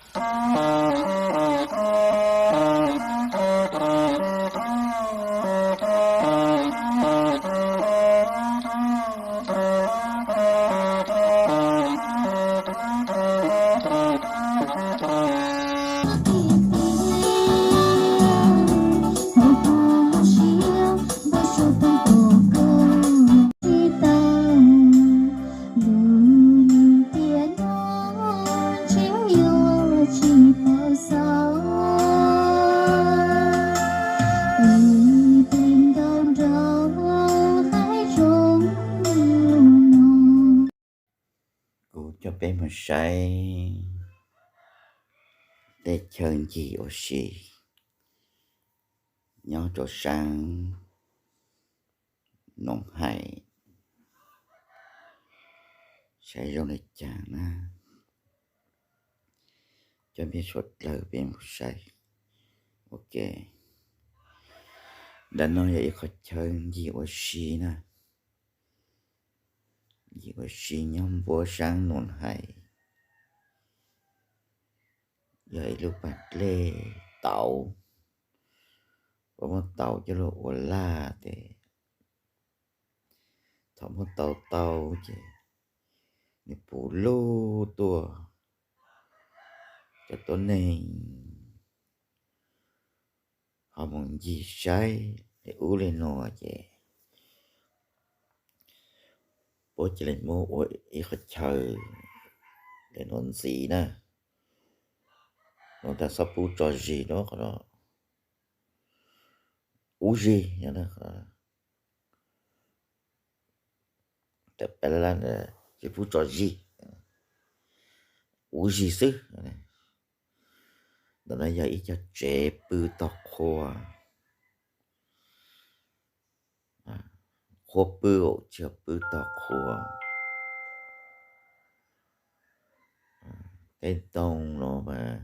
Kuv coj peb mus saib tej chaw ncig ua si nyob rau sab Noom Hais, saib zoo li cas na. Coj peb suav dlawg peb mus saib. Ok, ntawm no yog ib qhov chaw ncig ua si na. Ncig ua si nyob npuab sab Noom Hais. Yog ib lub pas dlej tauv, puas muab tauv coj los ua laj ces thaum muab tau tau ces nws puv lug tuaj, cov tuab neeg ho mus ncig saib li ub li no ces puab cia li muab ua ib qhov chaw li no ntxiv na. Nws tas xob pub tso zis rau qhov no, ub zis, tas peb lab tsis pub tso zis, ub zis xwb. Ntawm no yog ib co tsev pw tog qhua, qhua pw, tsis yog pw tog qhua. Tej ntoo no mas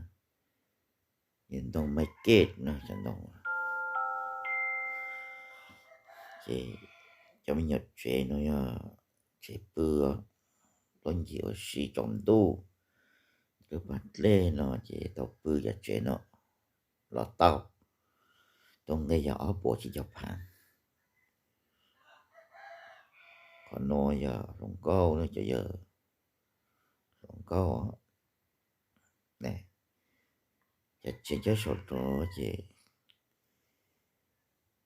yog ntoo maiv kej no, cov ntoo ces cov me nyuam tsev no yog tsev pw, tuaj ncig ua si tsaus ntuj. Lub pas dlej no ces tau pw cov tsev no los tau. Tus nqi yog ob puas tsib caug phav. Qhov no yog hluas nkauj, cov yawg hluas nkauj. Cov tsev nyob saum rov ces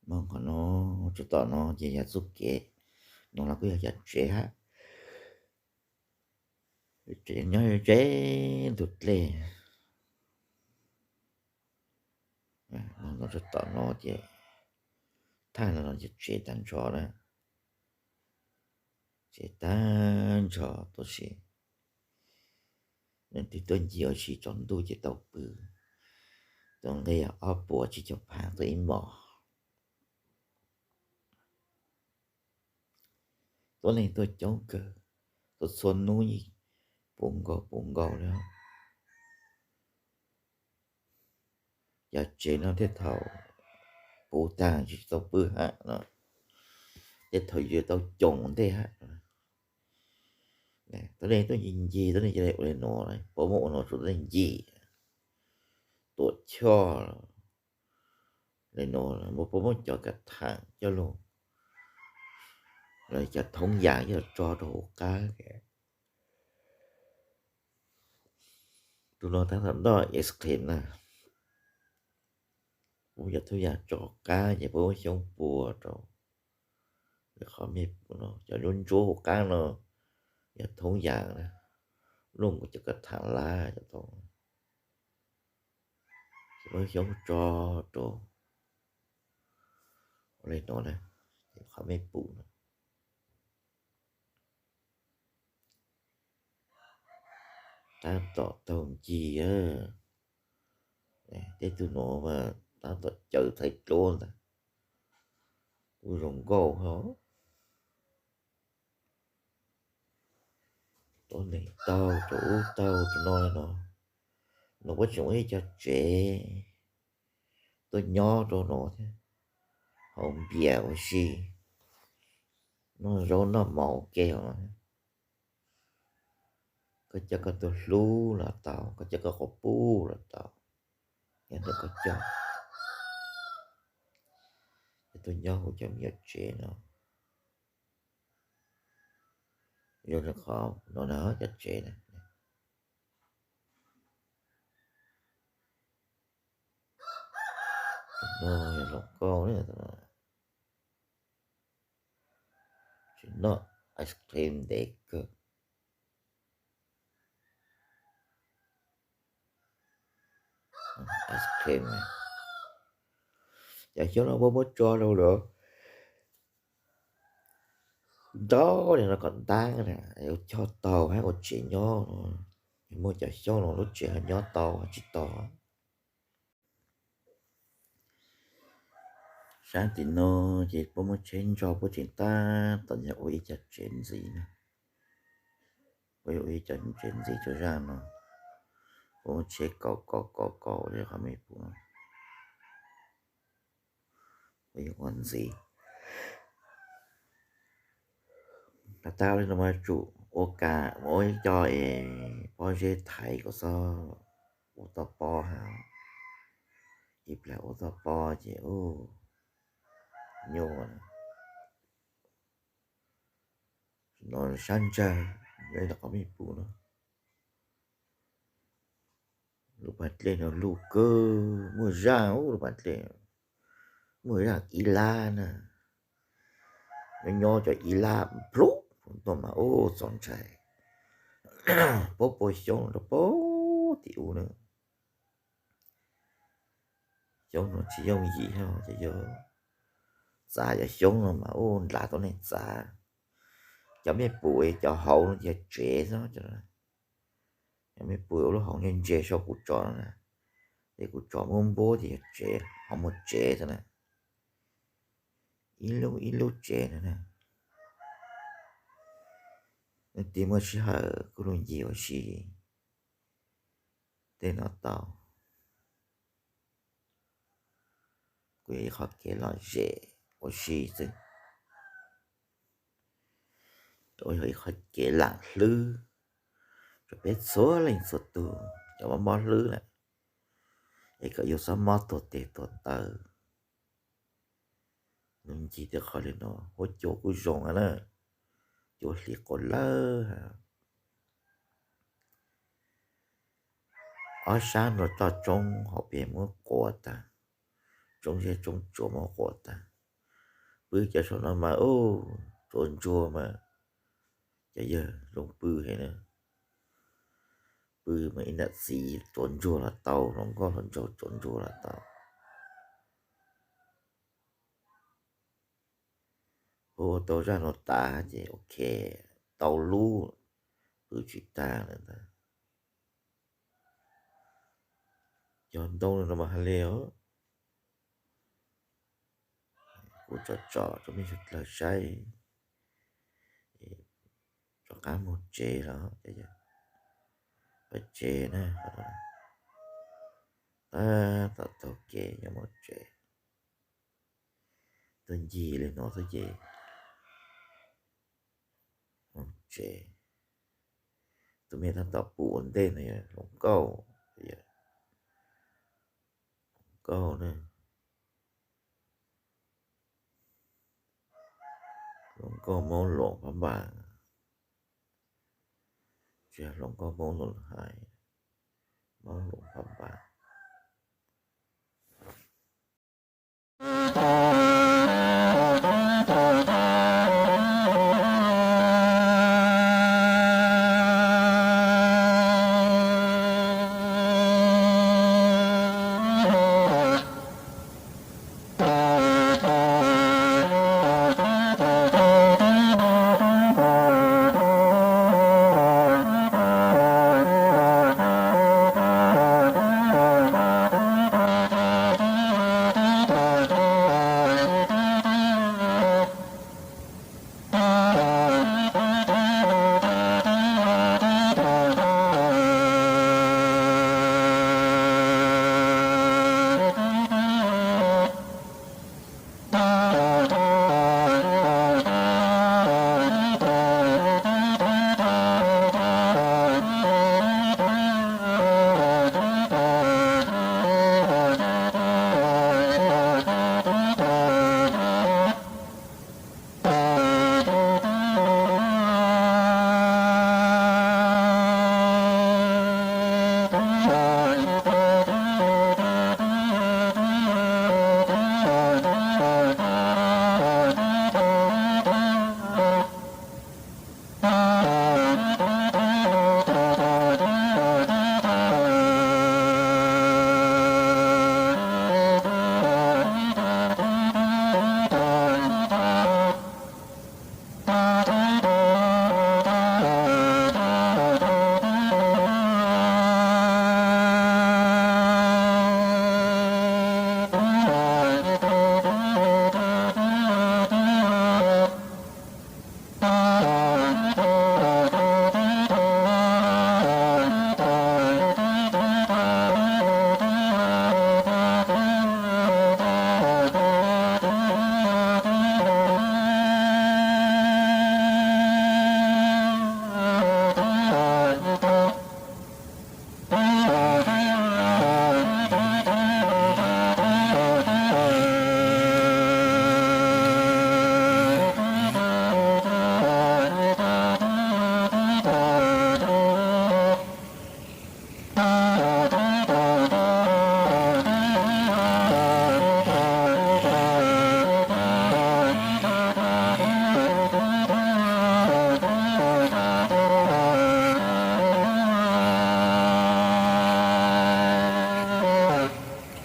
mog, qhov no, tsov tom no ces yog txuj kev no los kuj yog cov tsev hab. Tsev nyob ze ntug dlej. Mog no tsov tom no ces thaj no los ces tsev tag nrho na. Tsev tag nrho tuaj si, leej twg tuaj ncig ua si tsaus ntuj ces tau pw. Tus nqi ob puas tsib caug phav tau ib hmos. Tuab neeg tuaj coob kawg, tuaj txhua hnub yeej puv nkaus puv nkaus li. Cov tsev no tej thaum puv tag tsis tau pw hab no, tej thaum yuav tau coos ntej hab. Tuab neeg tuaj ncig ncig, tuab neeg cia li ua li no, puab muab ua no rau tuab neeg ncig, tuam choj li no, puab muab cov kav tham coj los, los cov thoob yas coj los tso rau hauv qab. Tus no tab tom noj ice cream na. Puab cov thoob yas tso qab ces puab muab xyoob pua rau, qhov me, cov ntsuab ntsuab hauv qab no yog thoob yas na, luaj nkaus cov kav tham lab cov thoob. Muab xyoob tso rau ua li no na, qhov me pum no. Tab tom taug ncig, tej tug no mas tab tom caws thaij duab ntag, kuj zoo nkauj hab. Tuab neeg taug rau ub taug rau no li no, no puab tseem ua ib co tsev tuaj nyob rau no thiab, haus npias ua si, noj zaub noj mov ua ke os. Koj coj koj tus hlub los tau, koj coj koj quas puj los tau, yog ntawm koj coj. Ces tuaj nyob hauv cov me nyuam tsev no, zoo li qhov no na, cov tsev na. No yog hluas nkauj na, tseem noj ice cream ntev kawg. Ice cream, cov xyoob no muab muab tso rau lawm. Ntau li no kom ntab na, ua choj taug hab ua tsev nyob no, muaj cov xyoob no lub tsev ho nyob tau tsis tau. Sab tim no ces puab muab tsheb ntso puab tseem tab tom ua ib co tsev ntxiv na. Puab yuav ua ib co tsev ntxiv rau zaj no, puab muab tsheb kaus kaus kaus kaus li qhov mej pum no. Puab yuav ua ntxiv. Has tas li no mas tsum ua kas ua ib co es pob zeb thaiv kom txhob ua toj pob hab, ib plag ua toj pob ces nyuaj na. No sab ntsag, li qhov mej pum no. Lub pas dlej no luj kawg, muaj zaj, lub pas dlej muaj zaj ib lab na. Nyob nyob cov ib lab plub tuaj mas ua txaus ntshai. Puab pua xyoob rau puag tim ub na. Xyoob no tsis yooj yim, ces yog txav cov xyoob no mas ua nrad tuab neeg txav. Cov mej pum cov hauv no yog tsev xwb. Cov mej pum ua lub hauv ntse ntse saib kuv tso no na, ces kuv tso muab npuab ces yog tsev, ho muaj tsev xwb na. Ib lub ib lub tsev no na. Leej twg muaj sij hawm kuj los ncig ua si tej no tau. Kuj yog ib qhov kev lom zem ua si xwb. Yog ib qhov kev lam hlwb rau peb txhua leej txhua tug cov mob mob hlwb lawm, es kom yus txhob mob tuag tes tuag taw. Ncig tej qhov li no huab cua kuj zoo na, cua hlis quas lawg. Ob sab no toj roob hauv pes muab quas tag, roob zeb roob tsuas muab quas tag. Pw cov saum no mas ua tsuav ntsuag mas cov yawg zoo pw heev na. Pw mas ib nram txiv tsuav ntsuag los tau, hluas nkauj hluas nraug tsuav ntsuag los tau. Ua tau zaj no tas ces ok, tau lub, pw tsis tag lawm ntag. Cog ntoo no mas ha le os. Kuv tsom tsom rau mej sawv dlawg saib, rov qab moog tsev los, peb tsev na, tab tom taug kev yuav moog tsev. Tuaj ncig li no xwb ces moog tsev. Tus mej tab tom pum ua ntej no yog hluas nkauj, hluas nkauj na, hluas nkauj Moob Luam Phab Npas, tsis yog hluas nkauj Moob Luam Hais, Moob Luam Phab Npas.